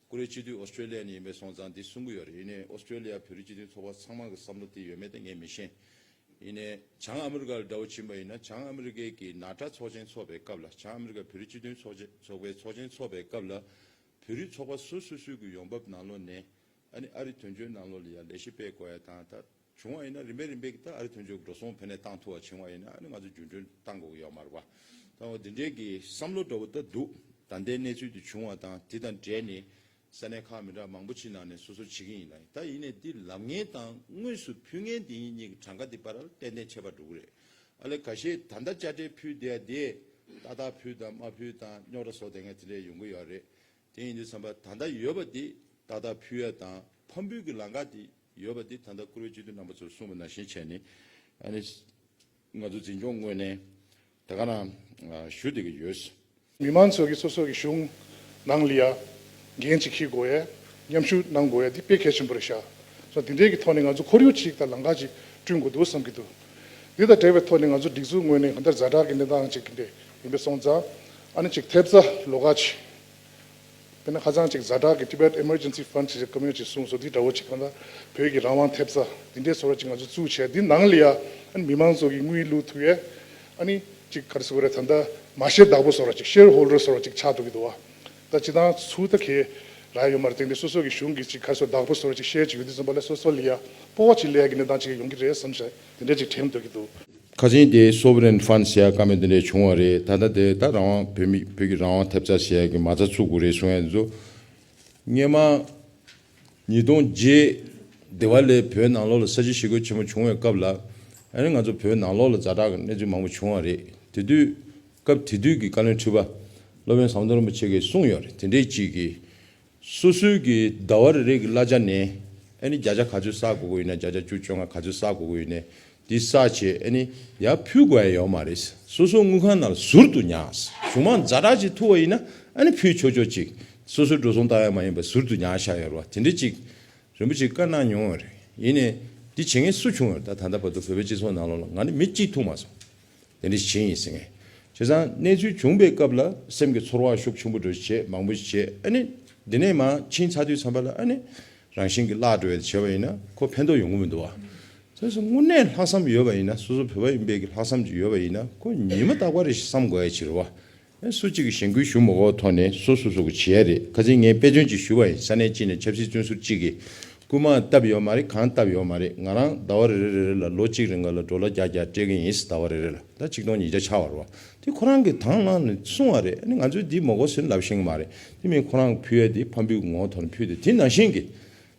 ཀུ་རེ་སྤྱི་འཐུས་ཨོ་སི་ཀྲོ་ལི་ཡ་ནས་ཡིན་པའི་སོང་ཙང་འདི་གསུང་གི་ཡོད་རེད། ཡིན་ནའི་ཨོ་སི་ཀྲོ་ལི་ཡ་བོད་རིགས་སྤྱི་མཐུན་ཚོགས་པ་ཚང་མ་གི་བསམ་བློ་དེ་ཡོད་མེད་དེ་ངས་མི་ཤེས། ཡིན་ནའི་བྱང་ཨ་མི་རི་ཀ་ལ་འདྲ་བོ་ཕྱིན་པ་ཡིན་ན་བྱང་ཨ་མི་རི་ཀའི་གི་ནཱ་ཊ་ཚོགས་ཆེན་ཚོགས་པའི་སྐབས་ལ་བྱང་ཨ་མི་རི་ཀ་བོད་རིགས་སྤྱི་མཐུན་ཚོགས་ཆེན་ཚོགས་པའི་ཚོགས་ཆེན་ཚོགས་པའི་སྐབས་ལ་བོད་རིགས་ཚོགས་པ་སོ་སོ་སོའི་གི་ཡོང་འབབ་ནང་ལོགས་ནས་ཨ་ནི་ཨ་རི་དོན་གཅོད་ནང་ལོགས་ལ་ཡ་ལས་གཞི་སྤེལ་དགོས་ཡ་དང་ད། བྱུང་བ་ཡིན་ན་རིམ་པས་རིམ་པས་ཀྱི་ད་ཨ་རི་དོན་གཅོད་འགྲོ་སོང་ཕན་ནས་བཏང་ཐུབ་པ་བྱུང་བ་ཡིན་ན་ཨ་ནི་ང་ཚོ་རྒྱུན་འཁྱོངས་བཏང་དགོས་ཀྱི་ཡོད་མ་རེད་པ། ད་འོ་དེ་འདྲའི་གི་བསམ་བློ་འདྲ་བོ་ད་འདུག་ད་ལྟའི་གནས་ཚུལ་དེ་བྱུང་བ་དང་དེ་དང་འབྲེལ་ནས་ས་གནས་ཁག་མི་འདྲ་མང་པོ་ཅིག་ནང་ནས་སོ་སོ་བྱེད་ཀྱི་ཡིན་ན་ད་ཡིན་ནའི་འདི་ལབ་མཁན་དང་དངོས་སུ་ཕུལ་མཁན་དེ་གཉིས་ཀྱི་གྲངས་ཀ་དེ་བར་ལ་ཏན་ཏན་ཁྱད་པར་འགྲོ་གི་རེད། ཨ་ལས་ཁ་ཤས་ད་ལྟ་དཔྱ་ཁྲལ་ཕུལ་བསྡད་ཡ་དེ་ཏག་ཏག་ཕུལ་དང་མ་ཕུལ་དང་རྙོག་དྲ་བཟོ་བསྡད་མཁན་དེ་འདྲས་ཡོང་གི་ཡོད་རེད། དེ་ཡིན་དུས་ཙམ་པ་ད་ལྟ་ཡོད་པ་དེ་ཏག་ཏག་ཕུལ་ཡ་དང་ཕམ་འབུལ་གྱི་ལམ་ཁ་དེ་ཡོད་པ་དེ་ད་ལྟ་བཀུར་འོས་སྤྱི་འཐུས་རྣམ་པ་ཚོས་གསུངས་པ་ནང་བཞིན་བྱས་ནས་ཨ་ནི་ང་ཚོ་འཛིན་སྐྱོང་ངོས་ནས་ད་ག་རང་ཞུ་བསྡད་ཀྱི་ཡོད། མི་མང་ཚོ་གིས་སོ་སོ་གི་གཞུང་ནང་ལ་ཡ་འགན་ཅིག་འཁྱེར་དགོས་ཡ་མཉམ་ཞུགས་གནང་དགོས་ཡ་འདི་དཔེ་གལ་ཆེན་པོ་རེད་ཤག་སོ་འདི་འདྲའི་གི་ཐོག་ནས་ང་ཚོ་ཁོར་ཡུག་ཅིག་དང་ལམ་ཁ་ཅིག་བསྐྲུན་དགོས་འདུག་བསམ་གྱི་འདུག་འདི་དང་འབྲེལ་བའི་ཐོག་ནས་ང་ཚོ་སྒྲིག་འཛུགས་ངོས་ནས་གང་ལྟར་ཛ་དྲག་གི་གནས་སྟངས་ཅིག་གི་འདྲ་ཡིན་པ་སོང་ཙང་ཨ་ནི་ཅིག་ཐེབས་རྩ་ལོགས་ཀ་ཅིག་དཔེར་ན་ཁ་སང་ཅིག་ཛ་དྲག་གི་Tibet Emergency Fund་ཅེས་ཀོ་མི་ནི་ཅིག་གསུངས་སོང་། འདི་འདྲ་བོ་ཅིག་གང་ལྟར་བོད་ཀྱི་རང་དབང་ཐེབས་རྩ་འདི་འདྲའི་བཟོ་འདྲ་ཅིག་ང་ཚོ་བཙུགས་བྱས་འདི་ནང་ལ་ཡ་ཨ་ནི་མི་མང་ཚོ་གི་དངུལ་བླུག་ཐུབ་ཡས་ཨ་ནི་ཅིག་ག་རེ་ཟེར་དགོས་རེད། ད་ལྟ་མ་ཤེར་བདག་པོ་བཟོ་འདྲ་ཅིག་ཤེར་ཧོལ་ཌར་བཟོ་འདྲ་ཅིག་ཆགས་འགྲོ་གི་འདུག་བ། ད་སྤྱི་བཏང་ཚུར་ད་ཁེ་རག་ཡོད་མ་རེད། དེ་འདྲའི་སོ་སོ་གི་གཞུང་གི་ཅིག་ག་རེ་ཟེར་བདག་པོ་བཟོ་འདྲ་ཅིག་ཤེར་ཅིག་ཡོད་དུས་ཙམ་པ་ལ་སོ་སོ་ལ་ཡ་སྤོབས་པ་ཅིག་སླེབས་ཡ་གི་གནས་སྟངས་ཅིག་ཡོང་གི་རེད་བསམ་བྱས་དེ་འདྲ་ཅིག་དྲན་འདོད་ཀྱི་འདུག་ཁ་སང་དེ་Sovereign Fund་ཟེར་ཡ་བཀའ་མོལ་དེ་འདྲས་བྱུང་བ་རེད། ད་ལྟ་དེ་ད་རང་དབང་བོད་མི་བོད་ཀྱི་རང་དབང་ཐེབས་རྩ་ཟེར་ཡ་གི་མ་རྩ་བཙུགས་དགོས་རེད་གསུང་ཡ་ཚོ། སྔོན་མ་ཉིས་སྟོང་བརྒྱད་དེ་བ་ལས་བོད་ནང་ལོགས་ལ་ས་བྱི་ཞི་རྒོལ་ཆེན་མོ་བྱུང་བའི་སྐབས་ལ་ཨ་ནི་ང་ཚོ་བོད་ནང་ལོགས་ལ་ཛ་དྲག་གི་གནས་ཚུལ་མང་པོ་བྱུང་བ་རེད། དེ་དུས་སྐབས་དེ་དུས་ཀྱི་བཀའ་བློན་ཁྲི་པ་སློབ་དཔོན་ཟམ་གདོང་རིན་པོ་ཆེ་གིས་གསུངས་ཡོད་རེད། དེ་འདྲས་ཅིག་གིས། སོ་སོའི་གི་ཟླ་བ་རེ་རེ་གི་གླ་ཆ་ནས་ཨ་ནི་བརྒྱ་ཆ་ག་ཚོད་བསགས་དགོས་ཀྱི་ཡོད་ན་བརྒྱ་ཆ་བཅུ་བཅོ་ལྔ་ག་ཚོད་བསགས་དགོས་ཀྱི་ཡོད་ན་འདི་བསགས་བྱས་ཨ་ནི་ཡར་ཕུལ་དགོས་ཡ་ཡོད་མ་རེད། སོ་སོ་དངུལ་ཁང་ནང་ལ་ཟུར་དུ་ཉར། གཞུང་མང་ཛ་དྲག་ཅིག་ཐུག་པ་ཡིན་ན་ཨ་ནི་ཕུལ་ཆོག་ཆོག་ཅིག་སོ་སོའི་འགྲོ་སོང་བཏང་ཡ་མ་ཡིན་པ་ཟུར་དུ་ཉར་བཞག་ཡོད་རེད་བ། དེ་འདྲ་ཅིག་རིན་པོ་ཆེས་བཀའ་གནང་མྱོང་བ་རེད། ཡིན་ནའི་འདི་བྱེད་མཁན་སུ་བྱུང་ཡོད་རེད། ད་ད་ལྟ་བར་དུ་བོད་པའི་སྤྱི་ཚོགས་ནང་ལོགས་ལ་ང་ནི་མི་གཅིག་ཐུག་མ་སོང་། དེ་འདྲ་ཞིག་བྱས་ཡིན་ཟེར་མཁན། བྱས་ཙང་གནས་ཚུལ་བྱུང་པའི་སྐབས་ལ་སེམས་ཀྱི་ཚོར་བ་ཤུགས་ཆེན་པོ་འདྲ་ཞིག་བྱས་མང་པོ་ཞིག་བྱས་ཨ་ནི་འདི་ནས་མར་ཕྱིན་ཚར་དུས་ཙམ་པ་ལ་ཨ་ནི་རང་བཞིན་གྱིས་བརླག་འགྲོ་བའི་བྱས་པ་ཡིན་ན་ཁོ་ཕན་ཐོགས་ཡོང་གི་མི་འདུག་བ། བྱས་ཙང་དངོས་གནས་ལྷག་བསམ་ཡོད་པ་ཡིན་ན་སོ་སོ་བོད་པ་ཡིན་པའི་གི་ལྷག་བསམ་ཅིག་ཡོད་པ་ཡིན་ན་ཁོ་ཉི་མ་རྟག་པར་རེ་ཞིག་བསམ་དགོས་ཡ་ཅིག་རེད་བ། ཨེ་སུ་གཅིག་གིས་གཞེན་སྐུལ་ཞུ་མ་དགོས་ཐོག་ནས་སོ་སོ་སོ་གིས་བྱེད་ཡ་རེད། ཁ་སང་ངས་དཔེ་མཚོན་ཅིག་ཞུ་བ་ཡིན། ས་གནས་གཅིག་ནས་ཆབ་སྲིད་བཙོན་ཟུར་གཅིག་གིས་རྐུན་མ་བཏབ་ཡོད་མ་རེད། གང་བཏབ་ཡོད་མ་རེད། ང་རང་ཟླ་བ་རེ་རེ་རེ་རེ་ལ་ལོ་གཅིག་རིང་ག་ལ་ཌོ་ལར་བརྒྱ་བརྒྱ་སྤྲད་ཀྱི་ཡིན་ཟླ་བ་རེ་རེ་ལ། ད་ཆིག་སྟོང་ཉིས་བརྒྱ་ཆགས་པ་རེད་བ། དེ་ཁོ་རང་གིས་དང་བླངས་ནས་གསུངས་པ་རེད། ཨ་ནི་ང་ཚོས་འདི་མ་དགོས་ཟེར་ལབ་ཤེས་ཀྱི་མ་རེད། དེ་མིན་ཁོ་རང་གིས་ཕུལ་ཡ་དེ་ཕམ་འབུལ་གྱི་ངོ་བོ་ཐོག་ནས་ཕུལ་ཏེ་དེ་ནང་བཞིན་གྱི།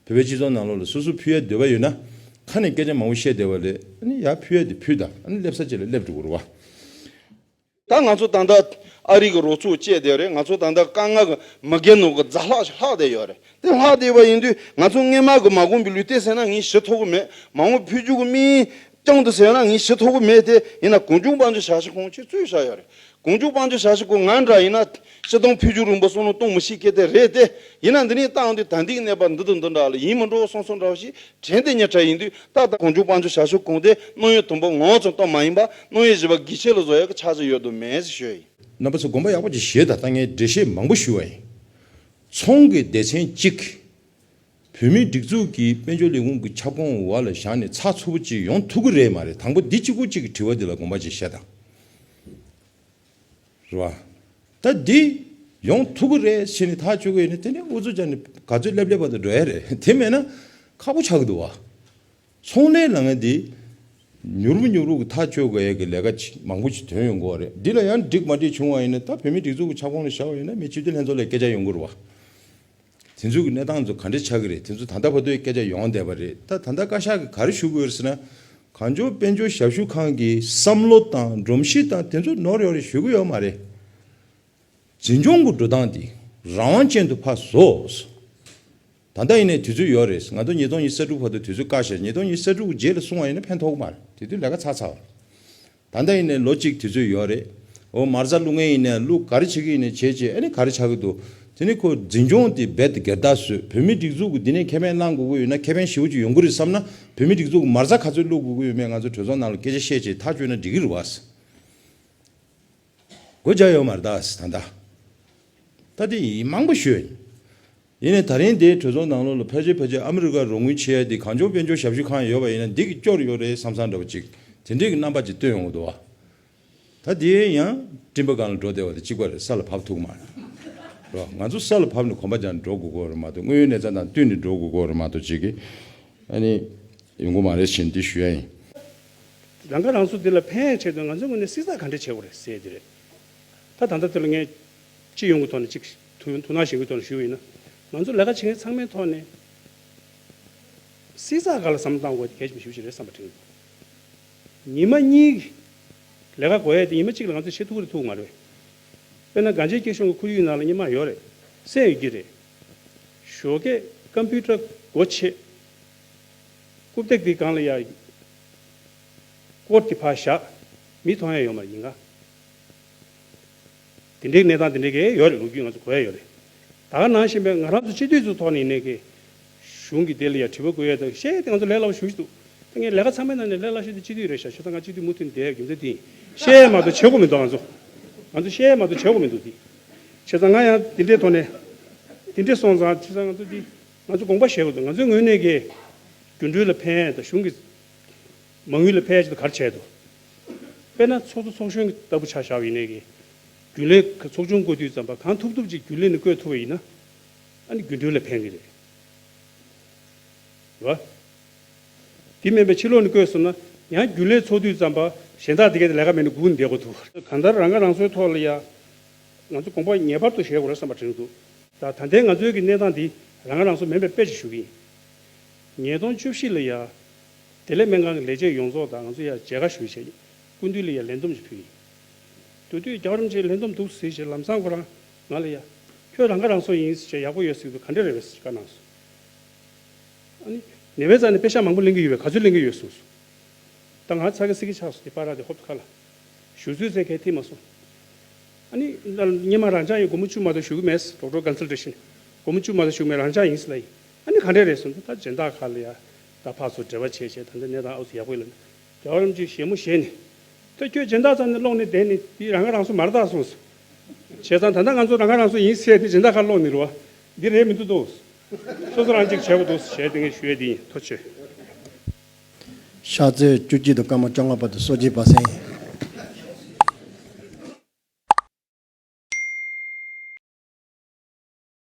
བོད་པའི་སྤྱི་ཚོགས་ནང་ལོགས་ལ་སོ་སོ་ཕུལ་ཡ་འདོད་པ་ཡོད་ན། ཁ་ནས་སྐད་ཆ་མང་པོ་བཤད་བསྡད་པ་ལས་ཨ་ནི་ཡར་ཕུལ་ཡ་དེ་ཕུལ་དང་། ཨ་ནི་སླེབས་ས་ཅིག་ལ་སླེབས་འགྲོ་དགོས་རེད་བ། ད་ང་ཚོ་ད་ལྟ་ཨ་རི་གི་རོགས་ཚུགས་བཅད་བསྡད་རེད། ང་ཚོ་ད་ལྟ་དཀའ་ངལ་གྱི་མ་རྒན་ནོར་གྱི་རྫ་ལྷག་ཞིག་ལྷག་བསྡད་ཡོད་རེད། དེ་ལྷག་བསྡད་པ་ཡིན་དུས་ང་ཚོ་སྔས་མ་གི་མ་གོམས་པའི་ལུས་རྟེན་ཟེར་ན་ངས་ཞུ་ཐུབ་ཀྱི་མེད། མ་འོངས་ཕུལ་རྒྱུ་གི་མིའི་རྐྱང་དུ་ཟེར་ན་ངས་ཞུ་ཐུབ་ཀྱི་མེད་དེ། ཡིན་ན་གངས་ལྗོངས་དཔལ་འབྱོར་ཞབས་ཞུ་ཁང་ཅིག་བཙུགས་བཞག་ཡོད་རེད། གངས་ལྗོངས་དཔལ་འབྱོར་ཞབས་ཞུ་ཁང་ང་འདྲ་ཡིན་ན་སྤྱིར་བཏང་ཕུལ་རྒྱུ་རིང་པོ་བསམ་བློ་གཏོང་མི་ཤེས་སྐད་དེ་རེད་དེ། ཡིན་ན་འདི་ནས་བཏང་དུས་ད་འདི་གི་གནས་བབ་འདི་དང་འདི་འདྲ་ལ་ཡིན་མི་འགྲོ་བསམ་བསམ་འདྲ་བ་ཞིག་དྲན་དེ་ཉེ་དྲ་ཡིན་དུས། ད་ལྟ་གངས་ལྗོངས་དཔལ་འབྱོར་ཞབས་ཞུ་ཁང་དེ་རྣམ་དབྱེ་དང་པོ་ངོ་ཙམ་གཏོང་མ་ཡིན་པ་རྣམ་དབྱེ་བཞི་པ་དགེ་ཆེ་ལ་བཟོ་ཡག་གི་ཆ་ཚང་ཡོད་དོ་མེད་ཟེར་ཞུ་ཡ་ཡིན། རྣམ་པ་ཚོ་དགོངས་པ་ཡག་པོ་ཅིག་བཞེས་དང་། ད་ངས་འགྲེལ་བཤད་མང་པོ་ཞུ་བ་ཡིན། ཚོང་གི་སྡེ་ཚན་གཅིག་བོད་མིའི་སྒྲིག་འཛུགས་ཀྱི་དཔལ་འབྱོར་ལས་ཁུངས་ཀྱི་ཁྱབ་ཁོངས་འོག་ལ་བཞག་ནས་ཚགས་ཚུད་པོ་ཅིག་ཡོང་ཐུབ་ཀྱི་རེད་མ་རེད། དང་པོ་འདི་གཅིག་པོ་གཅིག་གི་དྲི་བ་འདི་ལ་དགོངས་པ་ཅིག་བཞེས་དང་། རེད་བ། ད་འདི་ཡོང་ཐུབ་ཀྱི་རེད་ཟེར་ནས་ཐག་གཅོད་ཀྱི་ཡོད་ན། དེ་ནས་ཨུ་ཚུགས་རྒྱག་ནས་ག་ཚོད་སླེབས་སླེབས་བར་དུ་འགྲོ་ཡ་རེད། དེ་མེད་ན་ཁག་པོ་ཆགས་ཀྱི་འདུག་བ། ཚོང་ལས་ལབ་མཁན་འདི་མྱུར་བ་མྱུར་བ་གི་ཐག་གཅོད་དགོས་ཡ་གི་ལས་ཀ་ཅིག་མང་པོ་ཅིག་ཐོན་ཡོང་གི་ཡོད་རེད། འདི་ལ་ཡང་འགྲིག་མ་འགྲིག་བྱུང་བ་ཡིན་ན། ད་བོད་མིའི་སྒྲིག་འཛུགས་ཀྱི་ཁྱབ་ཁོངས་ལ་བཞག་པ་ཡིན་ན་མི་སྤྱི་འཐུས་ལྷན་ཚོགས་ལ་སྐད་ཆ་ཡོང་གི་རེད་བ། དེ་ཚོའི་གི་གནས་སྟངས་ཚོ་ག་འདྲ་ཆགས་ཀྱི་རེད། དེ་ཚོ་ད་ལྟ་བར་དུ་སྐད་ཆ་ཡོང་བསྡད་པ་རེད། ད་ད་ལྟ་བཀའ་ཤག་གིས་ག་རེ་ཞུ་དགོས་རེད་ཟེར་ན། གངས་ལྗོངས་དཔལ་འབྱོར་ཞབས་ཞུ་ཁང་གི་བསམ་བློ་དང་སྒྲོམ་གཞི་དང་དེ་ཚོ་ནོར་ཡོད་རེད་ཞུ་གི་ཡོད་མ་རེད། འཛིན་སྐྱོང་གི་འགྲོ་སྟངས་འདི་རང་དབང་ཅན་དུ་ཕར་བཟོ། ད་ལྟ་ཡིན་ནའི་དུས་ཚོད་ཡོད་རེད། ང་ཚོ་ཉིས་སྟོང་ཉི་ཤུ་རྩ་དྲུག་བར་དུ་དུས་ཚོད་བཀག་བཞག་ཉིས་སྟོང་ཉི་ཤུ་རྩ་དྲུག་གི་རྗེས་ལ་སོང་བ་ཡིན་ན་ཕན་ཐོགས་ཀྱི་མ་རེད། དེ་དུས་ལས་ཀ་ཚར་ཚར་བ་རེད། ད་ལྟ་ཡིན་ནའི་ལོ་གཅིག་དུས་ཚོད་ཡོད་རེད། འོ་མ་རྩ་བླུག་མཁན་ཡིན་ནའི་བླུག། ག་རེ་བྱེད་ཀྱི་ཡིན་ནའི་བྱེད་བྱེད། ཨ་ནི་ག་རེ་ཆགས་ཀྱི་འདུག་དེ་ནི་ཁོ་འཛིན་སྐྱོང་དེ་རྦད་དེ་སྒེར་བདག་བཟོས། བོད་མིའི་སྒྲིག་འཛུགས་ཀྱི་འདི་ནས་ཁེ་ཕན་བླང་དགོས་ཀྱི་ཡོད་ན། ཁེ་ཕན་ཞེ་པོ་ཅིག་ཡོང་གི་རེད་བསམ་ན། བོད་མིའི་སྒྲིག་འཛུགས་ཀྱི་མ་རྩ་ག་ཚོད་བླུག་དགོས་ཀྱི་ཡོད་མེད་ང་ཚོ་གྲོས་ཚོགས་ནང་ལ་སྐད་ཆ་བཤད་བྱས་ཐག་གཅོད་ན་འགྲིག་གི་རེད་བ། སྒོ་རྒྱག་ཡོད་མ་རེད་ད། ད་ད་ད་དེ་ཡིན་མང་པོ་ཞུས། ཡིན་ནའི་ད་རིང་དེའི་གྲོས་ཚོགས་ནང་ལོགས་ལ་ཕལ་ཆེར་ཕལ་ཆེར་ཨ་མི་རི་ཀ་རོགས་དངུལ་ཆེ་ཡ་དེ་གངས་ལྗོངས་དཔལ་འབྱོར་ཞབས་ཞུ་ཁང་ཡོད་པ་ཡིན་ན་འདི་གི་སྐྱོར་ཡོད་རེད་བསམ་བསམ་འདྲ་བོ་ཅིག་དེ་འདྲའི་གི་རྣམ་པ་ཅིག་སྟོན་ཡོང་གི་འདུག་བ། ད་དེ་ཡང་སྤྲིན་པ་སྒང་ལ་འགྲོ་བསྡད་པ་དང་གཅིག་པ་རེད། ས་ལ་བབས་ཐུབ་མ་རེད། རོ། ང་ཚོ་ས་ལ་བབས་ནས་གོམ་པ་རྒྱག་ནས་འགྲོ་དགོས་ཀྱི་རེད་མ་གཏོགས། དངོས་ཡོད་གནས་ཚུལ་དང་བསྟུན་ནས་འགྲོ་དགོས་ཀྱི་རེད་མ་གཏོགས། ཅིག་གི་ཨ་ནི་ཡོང་གི་མ་རེད་ཞེས་འདི་ཞུ་ཡ་ཡིན། རང་ཁ་རང་གསོ་འདི་ལ་ཕན་ཆེད་དུ་ང་ཚོའི་ངོས་ནས་བསྲི་ཚགས་ག་འདྲ་བྱེད་དགོས་རེད་ཟེར་དེ་རེད། ད་ད་ལྟ་དེ་ལ་ངས་སྤྱི་ཡོངས་ཀྱི་ཐོག་ནས་ཅིག་ཐུགས་ཐུགས་སྣང་བཞེས་ཀྱི་ཐོག་ནས་ཞུས་པ་ཡིན་ན། ང་ཚོ་ལས་ཀ་བྱེད་མཁན་ཚང་མའི་ཐོག་ནས་བསྲི་ཚགས་སྒང་ལ་བསམ་བློ་བཏང་དགོས་དེ་གལ་ཆེན་པོ་ཞེ་པོ་ཅིག་རེད་བསམ་པ་དྲན་གྱི་འདུག་ཉི་མ་གཉིས་ལས་ཀ་དགོས་ཡས་དེ་ཉི་མ་གཅིག་ལ་ང་ཚོས་བྱེད་ཐུབ་ཀྱི་རེད་ཐུབ་ཀྱི་མ་རེད། དཔེར་ན་དགའ་ཆེན་སྐྱིད་གཤོངས་ཀྱི་ཁོར་ཡུག་ནང་ལ་སྔོན་མ་ཡོད་རེད། སེམས་ཡོད་ཀྱི་རེད། ཞོགས་ཀས་ཀམ་པུ་ཊར་སྒོ་ཕྱེ། རྐུབ་སྟེགས་དེའི་སྒང་ལ་ཡ་ཀོཌ་དེ་ཕར་བཞག་མི་མཐོང་ཡ་ཡོད་མ་རེད་ཡིན་ག་དེ་འདྲའི་གནས་སྟངས་དེ་འདྲའི་གས་ཡོད་རེད། ལོ་རྒྱུས་ང་ཚོ་གོ་ཡ་ཡོད་རེད། ད་ག་ནང་བཞིན་པའི་ང་རང་ཚོ་སྤྱི་འཐུས་ཚོའི་ཐོག་ནས་ཡིན་ནའི་གི་གཞུང་གི་དེ་ལ་ཡ་དྲི་བ་བཀོད་ཡ་དང་བཤད་ཡ་དེ་ང་ཚོ་ལས་སླ་པོ་ཞེ་པོ་ཞིག་འདུག་ད་ངས་ལས་ཀ་ཚང་མའི་ནང་ནས་ལས་སླ་ཤོས་དེ་སྤྱི་འཐུས་རེད་ཤག་བྱས་ཙང་ང་སྤྱི་འཐུས་མུ་མཐུད་བསྡད་ཡ་རྒྱུ་མཚན་དེ་ཡིན། བཤད་ཡ་མ་གཏོགས་བྱེད་དགོས་མི་འདུག་ང་ཚོ། ང་ཚོ་བཤད་ཡ་མ་གཏོགས་བྱེད་དགོས་མི་འདུག་དེ། བྱས་ཙང་ང་ཡང་དེ་འདྲའི་ཐོག་ནས་དེ་འདྲས་སོང་ཙང་། བྱས་ཙང་ང་ཚོ་འདི་ང་ཚོ་དགོངས་པ་བཞེས་དགོས་འདུག་ང་ཚོའི་ངོས་ནས་ཀྱི་རྒྱུ་འབྲས་ལ་ཕན་ཡ་དང་གཞུང་གི་མ་དངུལ་ལ་ཕན་ཡ་ཆེད་དུ་ག་རེ་བྱས་འདུག་དཔེར་ན་ཚོགས་གཙོ་ཚོགས་གཞོན་ལྟ་བུ་ཆ་བཞག་པ་ཡིན་ནའི་གི་རྒྱུན་ལས་ཚོགས་ཆུང་བསྐོ་དུས་ཙམ་པ་གང་ཐུབ་ཐུབ་ཅིག་རྒྱུན་ལས་ནས་བསྐོ་ཐུབ་པ་ཡིན་ན་ཨ་ནི་རྒྱུ་འབྲས་ལ་ཕན་གི་རེད། རེད་བ། དེ་མིན་པའི་ཕྱི་ལོགས་ནས་བསྐོས་སོང་ན་ཡང་རྒྱུན་ལས་ཚོགས་དུས་ཙམ་པ་གཞན་དག་དེ་གས་དེ་ལས་ཀ་མེད་ནས་སྒུག་ནས་བསྡད་དགོས་འདུག་གང་ལྟར་རང་ཁ་རང་གསོའི་ཐོག་ལ་ཡ་ང་ཚོ་དགོངས་པ་ངེས་པར་དུ་བཞེས་དགོས་རེད་བསམ་པ་དྲན་འདུག་ད་ད་ལྟའི་ང་ཚོའི་གི་གནས་སྟངས་འདི་རང་ཁ་རང་གསོ་མིན་པའི་དཔེ་ཅིག་ཞུ་གི་ཡིན། ཉིས་སྟོང་བཅུ་བཞི་ལ་ཡ་བདེ་ལེགས་སྨན་ཁང་གི་ལས་བྱེད་ཡོངས་རྫོགས་དང་ང་ཚོ་ཡ་མཇལ་ཁ་ཞུས་བྱས་སྐུ་མདུན་ལ་ཡ་ལན་འདེབས་ཅིག་ཕུལ་ཡིན། དེ་དུས་རྒྱལ་བ་རིན་པོ་ཆེས་ལན་འདེབས་འདུག་ཟེར་བྱས་ལམ་སང་ཁོ་རང་ང་ལ་ཡ་ཁྱོད་རང་ཁ་རང་གསོ་ཡིན་ཟེར་བྱས་ཡག་པོ་ཡོད་ཟེར་གི་འདུག་ག་འདྲ་རེད་བས་ཟེར་བཀའ་གནང་སོང་། ཨ་ནི་ནད་པའི་རྩ་ནས་པེ་ཤག་མང་པོ་ལེན་གི་ཡོད་པས་ག་ཚོད་ལེན་གི་ཡོད་གསུངས་སོང་། ད་ང་ཚ་གི་སི་གི་ཆགས་སོང་། དེ་པར་ར་དེ་ཧོབ་ཁ་ལ་ཞུ་ཚོད་ཚད་གས་ཐིག་མ་སོང་། ཨ་ནི་སྔོན་མ་རང་འཇགས་ཡིན། སྒོར་མོ་བཅུ་མ་གཏོགས་ཞུ་གི་མེད། ཌོག་ཊར་ཀོན་སལ་ཊེ་ཤན་སྒོར་མོ་བཅུ་མ་གཏོགས་ཞུ་གི་མེད། རང་འཇགས་ཡིན་ཟེར་ལབ་ཡིན། ཨ་ནི་ག་འདྲས་རེད་གསུངས། ད་སྦྱིན་བདག་ཁ་ལ་ཡ་ད་ཕར་ཚུར་འབྲེལ་བ་བྱས་བྱས་ད་ལྟ་གནས་སྟངས་ཨ་ཙི་ཡག་པོ་ཡིན་ལབ་ནས་རྒྱལ་བ་རིན་པོ་ཆེ་ཞལ་མོ་བཞེས་ནས། ད་ཁྱོད་སྦྱིན་བདག་རྩ་ནས་སློག་ནས་བསྡད་ནས་འདི་རང་ཁ་རང་གསོ་མ་རེད་ད་གསུངས་སོང་། བྱས་ཙང་ད་ལྟ་ང་ཚོ་རང་ཁ་རང་གསོ་ཡིན་ཟེར་དེ་སྦྱིན་བདག་ཁར་སློག་ནས་རེད་བ། འདི་རེད་མི་འདུག་འདུག་སོ་སོ་རང་གཅིག་བྱས་དགོས་འདུག་ཞེས་དེ་ངས་ཞུ་ཡས་དེ་ཡིན། ཐུགས་རྗེ་ཆེ། ཕྱག་ཚོད་བཅུ་གཅིག་དང་སྐར་མ་བཅོ་ལྔ་བར་དུ་གསོལ་ཇའི་བར་གསེང་ཡིན།